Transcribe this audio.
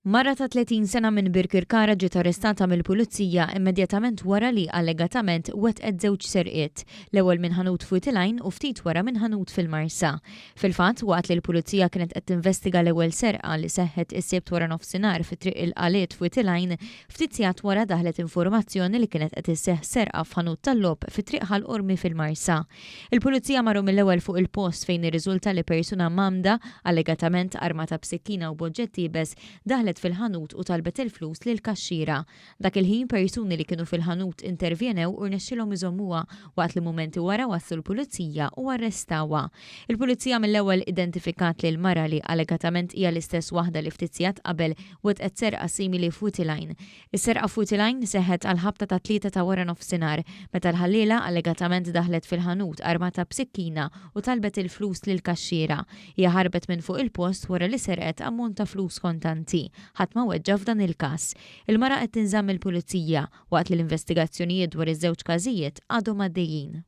Mara ta' 30 sena minn Birkirkara ġiet arrestata mill-Pulizija immedjatament wara li allegatament wettqet żewġ serqiet, l-ewwel minn ħanut f'Wied il-Għajn u ftit wara minn ħanut fil-Marsa. Fil-fatt, waqt li l-Pulizija kienet qed tinvestiga l-ewwel serqa li seħħet is-Sibt waranofsinhar fi Triq il-Qaliet f'Wied il-Għajn, ftit sigħat wara daħlet informazzjoni li kienet qed isseħħ serqa f'ħanut tal-logħob fi Triq Ħal Qormi fil-Marsa. Il-Pulizija marru mill-ewwel fuq il-post fejn irriżulta li persuna mgħammda, allegatament armata b'sikkina u b'oġġett iebes, daħlet fil-ħanut u talbet il-flus lill-kaxxiera. Dak il-ħin persuni li kienu fil-ħanut intervjenew u rnexxielhom iżommuha waqt li mumenti wara waslu l-Pulizija u arrestawha. Il-Pulizija mill-ewwel identifikat lill-mara li allegatament hija l-istess waħda li ftit sigħat qabel wettqet serqa simili f'Wied il-Għajn. Is-serqa f'Wied il-Għajn seħħet għall-ħabta tat-tlieta ta' waranofsinhar, meta l-ħalliela allegatament daħlet fil-ħanut armata b'sikkina u talbet il-flus lill-kaxxiera. Hija ħarbet minn fuq il-post wara li serqet ammont ta' flus kontanti. Ħadd ma weġġa' f'dan il-każ. Il-mara qed tinżamm mill-Pulizija, waqt li l-investigazzjonijiet dwar iż-żewġ każijiet għadhom għaddejjin.